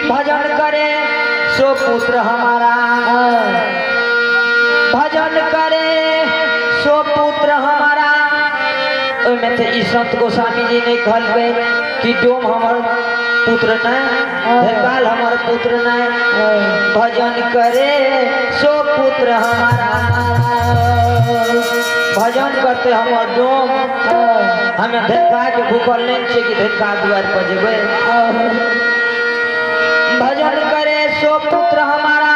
भजन करे सो पुत्र हमारा, भजन करे सो पुत्र हमारा। ओहिमे तऽ ई संत गोस्वामी जी नहि कहलकै कि डोम हमर पुत्र नहि, धनपाल हमर पुत्र नहि। भजन करे सो पुत्र हमारा, भजन करते हमर डोम। हमे धनका के भूखल नहीं छियै कि धनका दुआर पर जेबै। भजन करे सो पुत्र हमारा,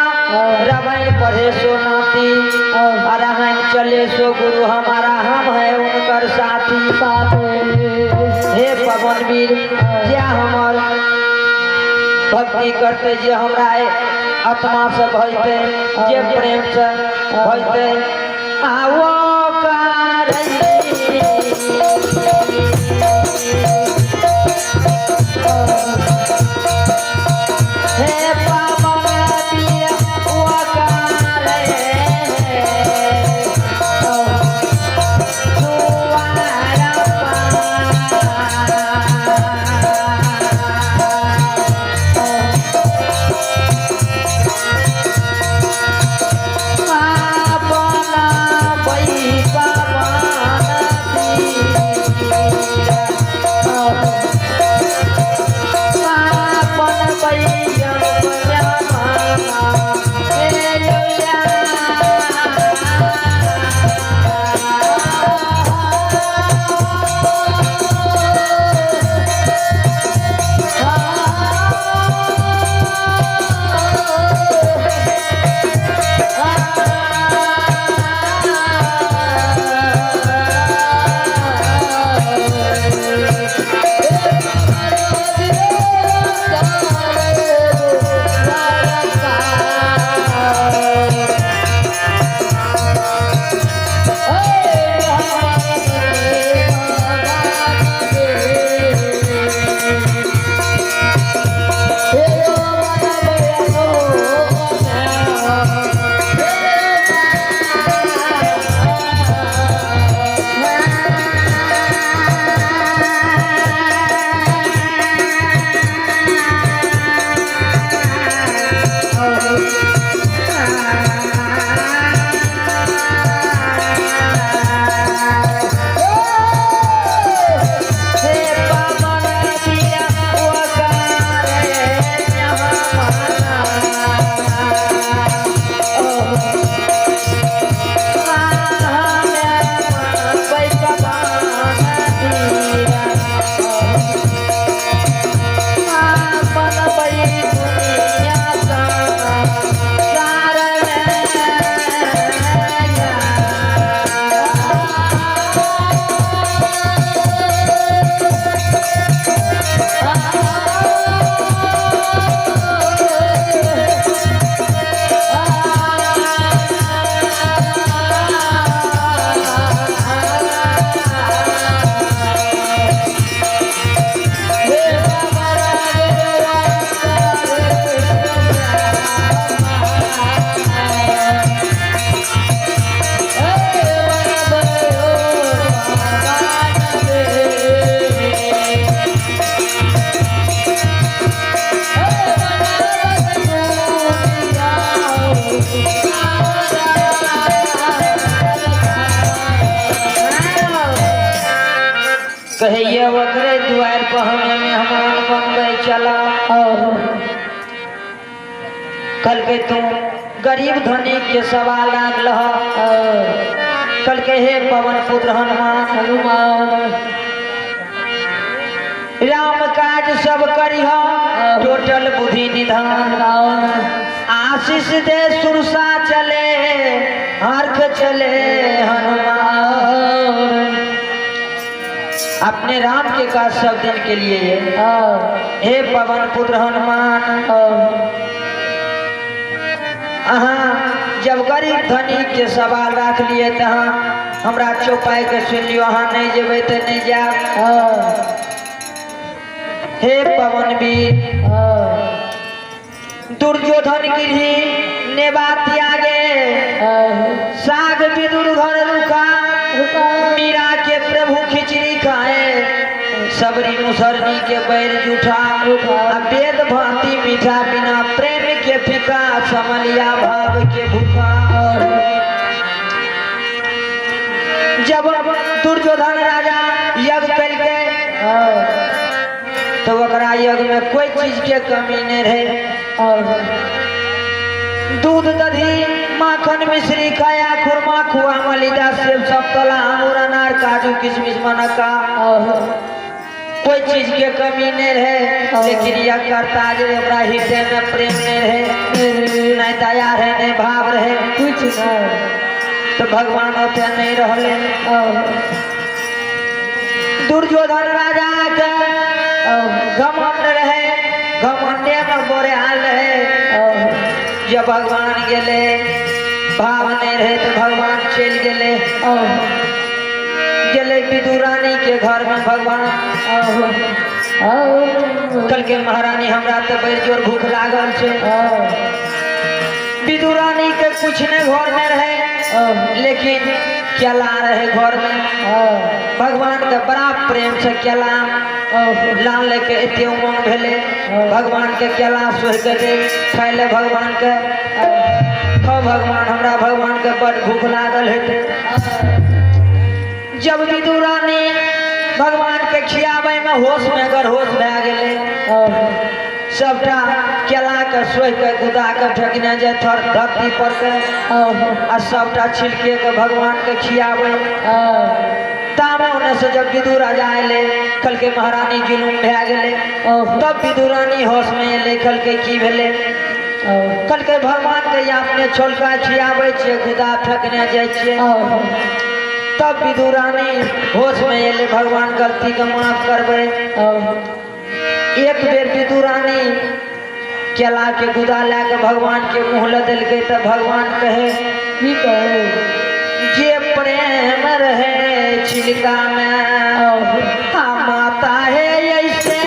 रामायण पढ़े सो नाती, और रामायण चले सो गुरु हमारा, हम है उनकर साथी। हे पवन वीर, जे हमर भक्ति करते, जे हमरा आत्मा से भजते, जे प्रेम से भजते, आओ हे पवन वीर, वो करे कहिए ओकरे दुआर पर हमें मेहमान बनबै चला। कहलकै तू गरीब धनिक के सवाल लागल। कहलकै हे पवन पुत्र हनुमान, हनुमान राम काज सब करिह, टोटल बुद्धि निधान, आशीष दे सुरसा चले, हर्ख चले हनुमान। अपने राम के काज सब दिन के लिए ये। हे पवन पुत्र हनुमान, अहाँ जब गरीब धनिक के सवाल राख लिए तहाँ हमरा चौपाई के सुन लियो, अहाँ नहीं जेबै तऽ नहीं जायब। हे पवन वीर, दुर्योधन गिरही नेबा त्यागे, साग विदुर घर रुका, मीरा के प्रभु खिचड़ी खाए, सबरी मुसरनी के बैर जूठा, आ वेद भांति मीठा बिना प्रेम के फीका, समलिया भाव के भूखा। जब दुर्योधन राजा यज्ञ कलके तो ओकरा यज्ञ में कोई चीज के कमी नहीं रहे। दूध दही माखन मिश्री खाया, खुरमा खुआ मलिदा सेब सप्तला अंगूर अनार काजू किशमिश मनका, कोई चीज के कमी नहीं रहे। लेकिन यह करता जे ओकरा हृदय में प्रेम नहीं रहे, नहीं दया रहे, नहीं भाव रहे, कुछ नहीं। तो भगवान ओते नहीं रहले। दुर्योधन राजा के घमंड रहे, घमंडे में बोरे हाल रहे। जब भगवान गेले भाव नहीं रहे तो भगवान चल गेले। गेले विदुरानी के घर में भगवान। कल के महारानी हमरा तो बड़ जोर भूख लागल छे। विदुरानी के कुछ नहीं घर में रहे, लेकिन केला रहे घर में। भगवान के बड़ा प्रेम से केला लान लेके एते उमंग भेले। भगवान के केला सोहि के दे खाइ ले भगवान के। खाओ भगवान, हमरा भगवान के बड़ भूख लागल हेतै। जब विदुरानी भगवान के खियाबै में होश में अगर होश भए गेलै, सबटा केला के सोहि के गुदा के फेंकने जाय थर धरती पर के, आ सबटा छिलके के भगवान के खियाबै। तामे ओने से जब विदु राजा अयलै, कहलकै महारानी जुलुम भए गेलै। तब विदुरानी होश में एलै, कहलकै की भेलै? कहलकै भगवान के अपने छोलका खियाबै छियै, गुदा फेंकने जाइ छियै। तब विदुरानी होश में एलै, भगवान गलती के माफ करबै। एक बेर विदुरानी केला के गुदा लए के भगवान के मुँह लऽ देलकै, तऽ भगवान कहे की कहे? जे प्रेम रहे छिलका में, आ माता है ऐसे।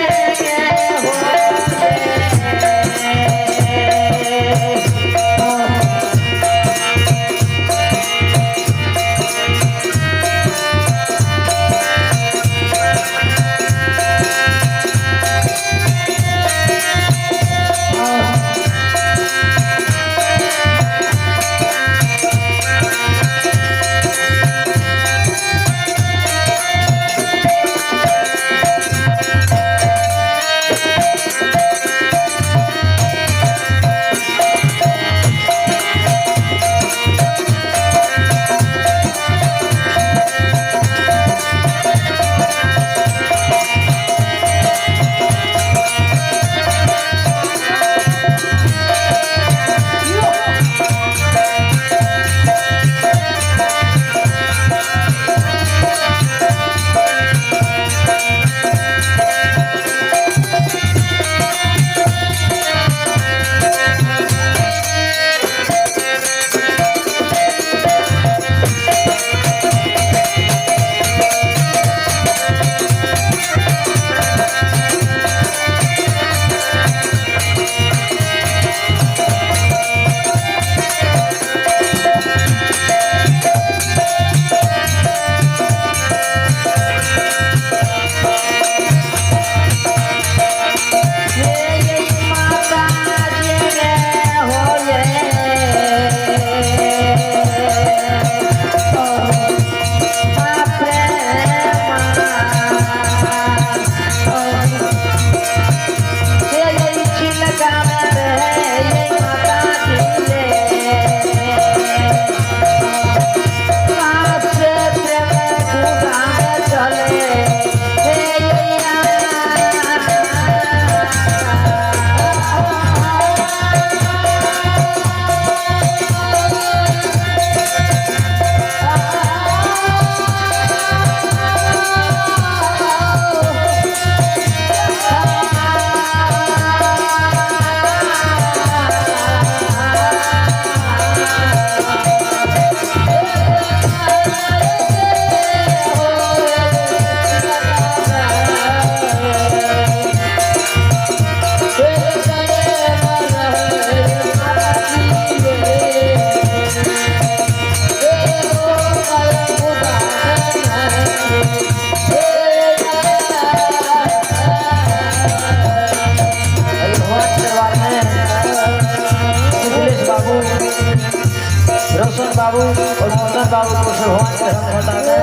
बाबू और कुंदन बाबू को भगवान के धर्म में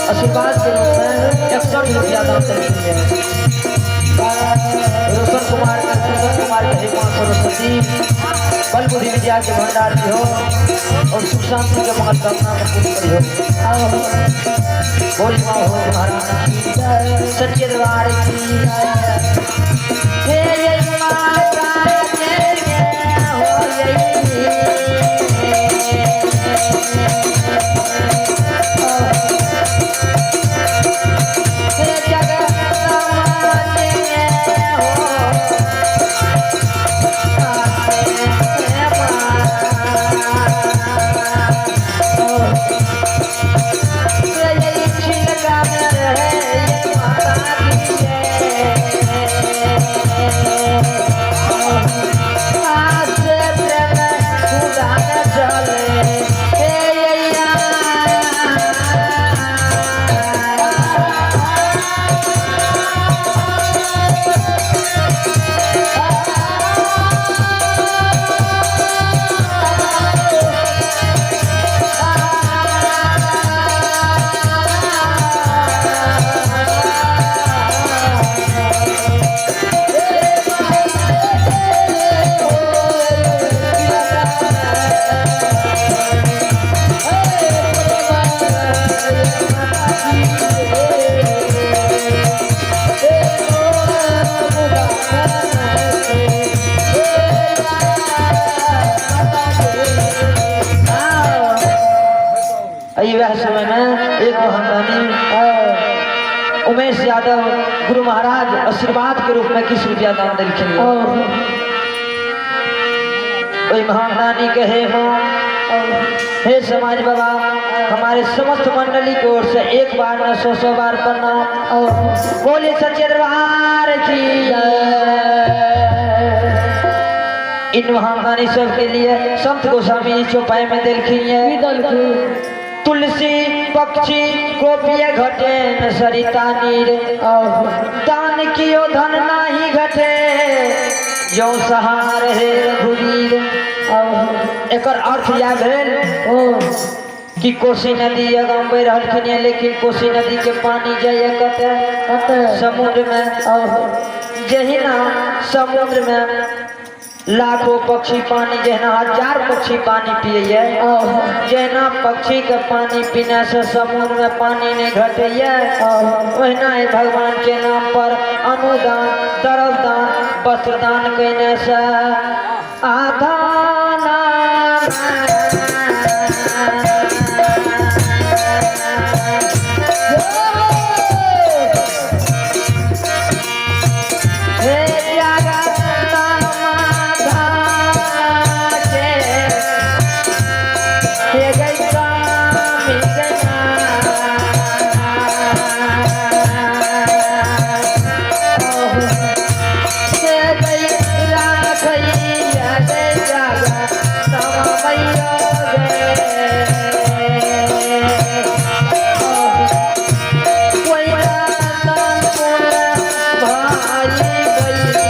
आशीर्वाद के रूप में 61 रुपया दान देलखिन। रोशन कुमार के, कुंदन कुमार के 500 रुपया। बल बुद्धि विद्या के भंडार भी हो और सुख शांति के मंगल कामना को पूरी करी हो। बोल माँ हो महाराज की, सच्चे दरबार की। हे ये माता हो ये जगत वह समय में एक महादानी उमेश यादव गुरु महाराज आशीर्वाद के रूप में किस रुपया दान दिलखिन। ओहि महादानी कहे हो, हे समाज बाबा, हमारे समस्त मंडली की ओर से एक बार न 100 बार प्रणाम। बोले सच्चे दरबार की। इन महादानी सब के लिए संत गोस्वामी चौपाई में दिलखिन है। तुलसी पक्षी गोपिय घटे न सरिता नीर, दान कियो धन नाही घटे जो सहार हे रघुवीर। एकर अर्थ यह भेल कि कोसी नदी अगम बहि रहलखिन, लेकिन कोसी नदी के पानी जाइए कते? समुद्र में। जहिना समुद्र में लाखों पक्षी पानी, जहिना हजार पक्षी पानी पिए, जहिना पक्षी के पानी पीने से समुद्र में पानी नहीं घटैया, ओहिना ही भगवान के नाम पर अनुदान, द्रवदान, वस्त्रदान कयने से आधान हे जगत के हे गई कामी गना हे गई राखैया गई जगत मैया गे कोई भाई गई।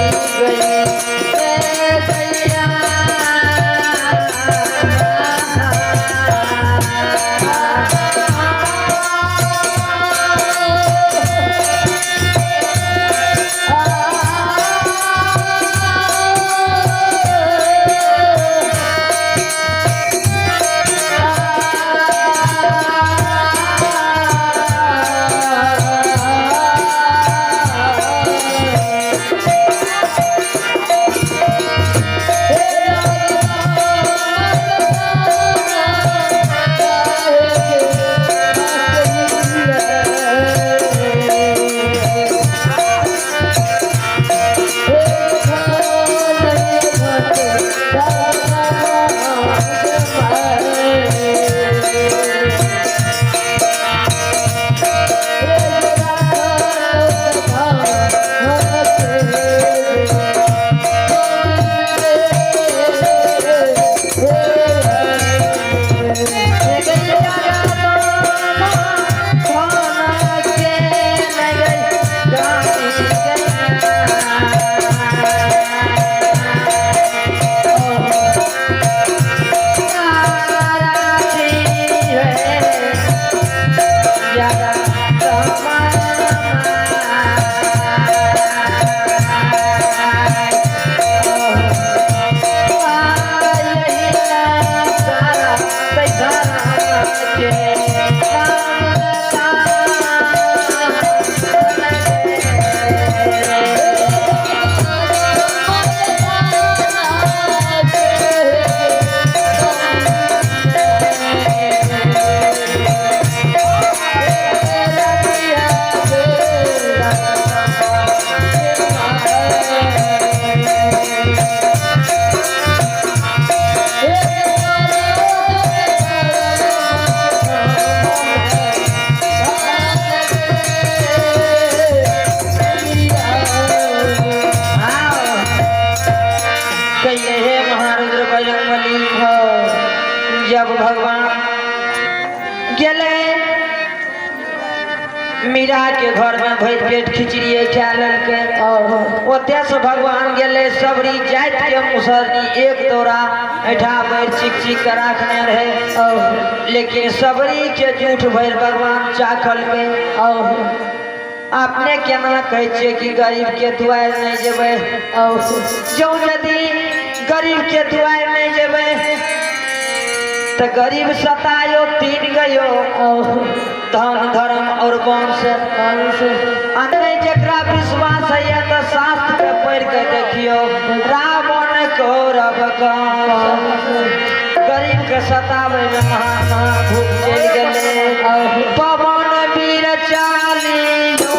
बजरंगबली। जब भगवान गेलै मीरा के घर में भरि पेट खिचड़ी खा लेलकै। ओतय से भगवान गेलै सबरी जाति के मुसरनी एक दौरा ऐठा भरि चिक चिक के राखने रहे, लेकिन सबरी के जूठ भरि भगवान चाखलकै। अपने केना कहै छियै कि गरीब के दुआरि नहि जेबै? जौं यदि गरीब के दुआरि नहि जेबै तऽ गरीब सतायो तीन गयो, धन धर्म और वंश। आ नहि जकरा विश्वास होइए तऽ शास्त्र के पढ़ि के देखियौ, रावण कौरव कंस गरीब के सताबै मे महान महान भूत चलि गेलै। पवन वीर चालियो।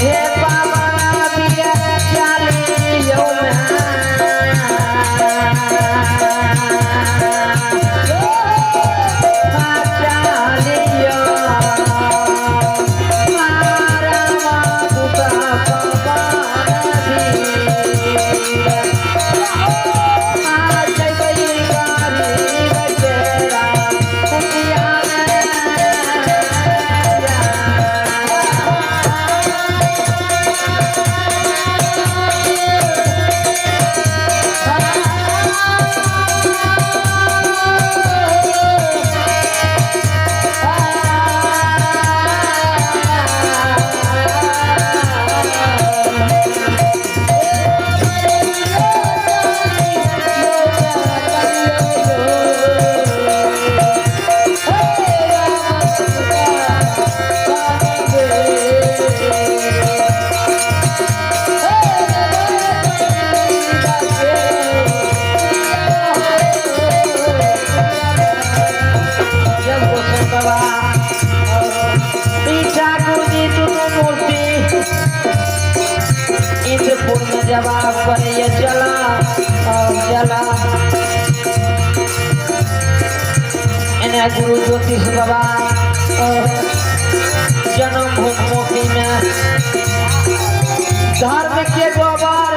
हे पवन वीर चालियो। चालियो जब गोसाई बाबा ई ठाकुर जी दुनू मूर्ति इंद्रपुर में जवाब करैया, चला चला। एने गुरु ज्योतिष बाबा जन्म भूमि में धर्म के गोबर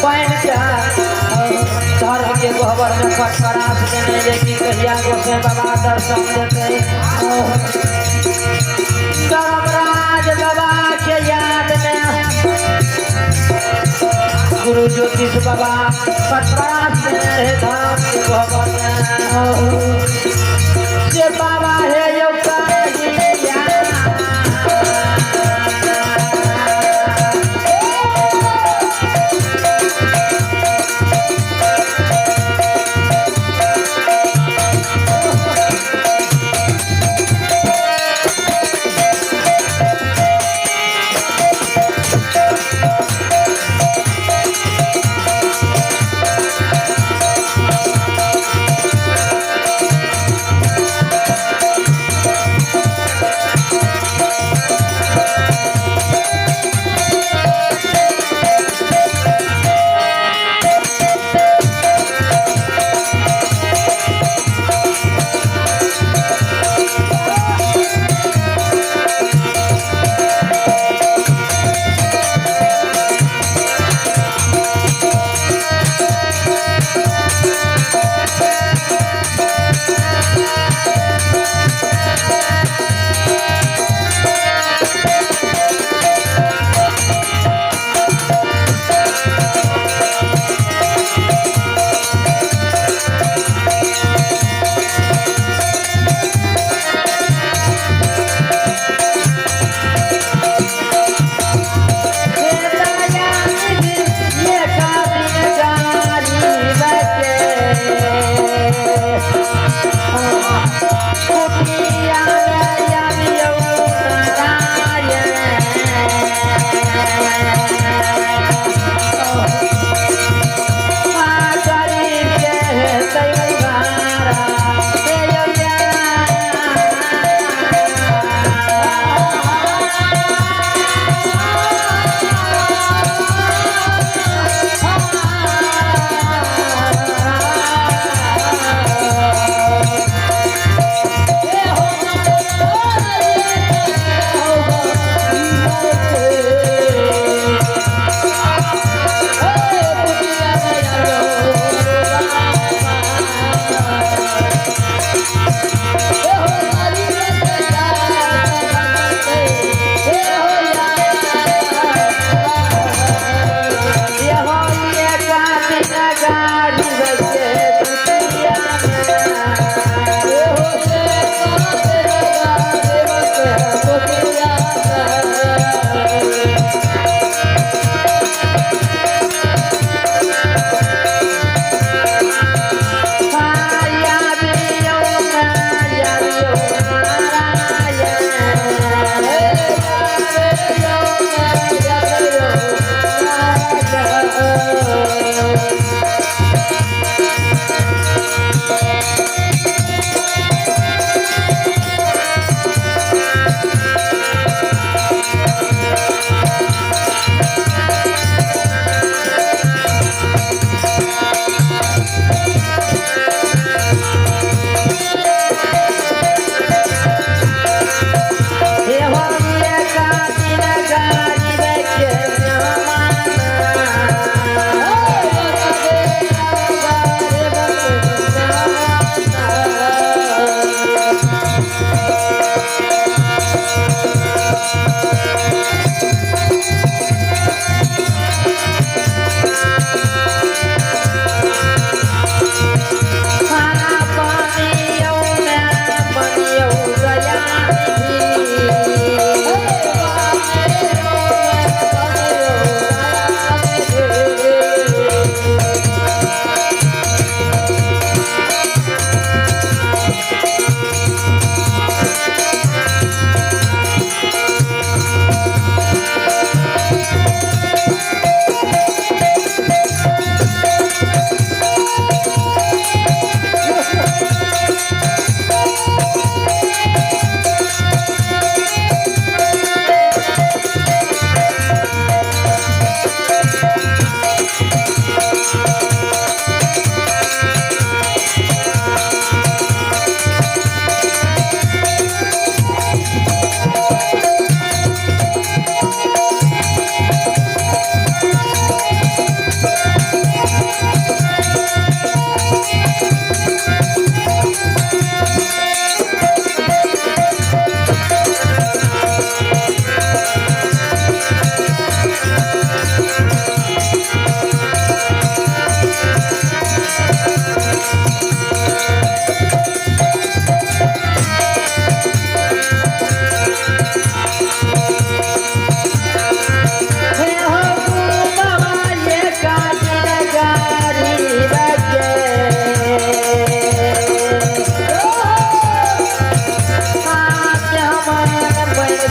पानि के धर्म के गोबर में फटफरास देने जे कि कहिया गोसाई बाबा दर्शन देते। धर्मराज बाबा के याद में गुरु ज्योतिष बाबा फटफरास देने रहे धर्म के गोबर में। से बाबा हे यौ कहिया।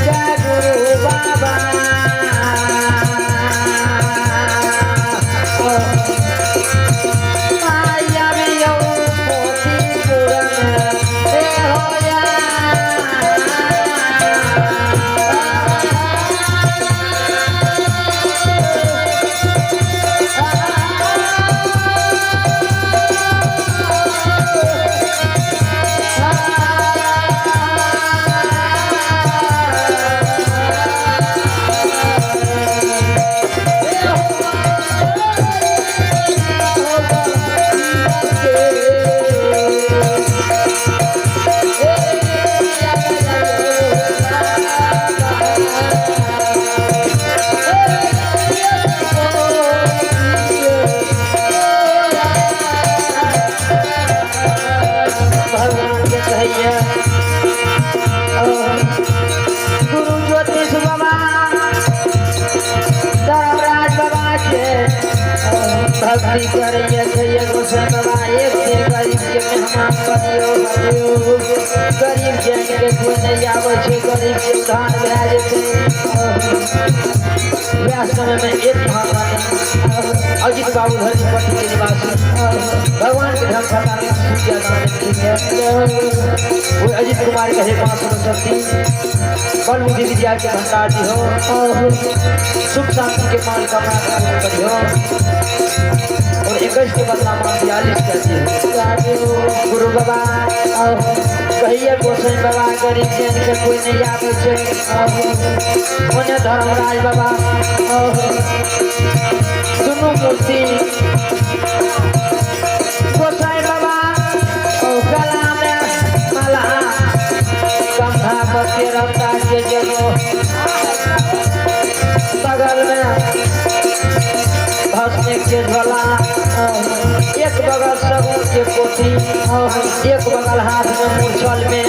जय गुरु बाबा। आबियौ मोतीपुरमे हे होया। भगवान के कहिए गुरु ज्योतिष बाबा धर्मराज बाबा के भक्ति करिए, कहिए गोसाई बाबा एक दिन गरीब के मेहमान बनियो। गरीब जन के कोई नहीं आबै छै, गरीब के उद्धार भए जेतै। वएह समय में एक महामानी अजित बाबू धर्मपट्टी के निवासी भगवान के धर्म खाता में सूर्य दान देलखिन। वो अजित कुमार के हे माँ सरस्वती बल बुद्धि विद्या के भंडार दी हो, सुख शांति के मान कामना पूर्ण करियो और 21 के बदला मान 42 कर दियो। गुरु बाबा कहिए गोसाई बाबा गरीब जन के कोई नहीं आबै छै। ओने धर्मराज बाबा दुनू मूर्ति गोसाई बाबा गला में माला, कंधा पर 13टा के जनो, बगल में भस्म के झोला, एक बगल सगुन के पोथी, एक बगल हाथ में मूर्छल में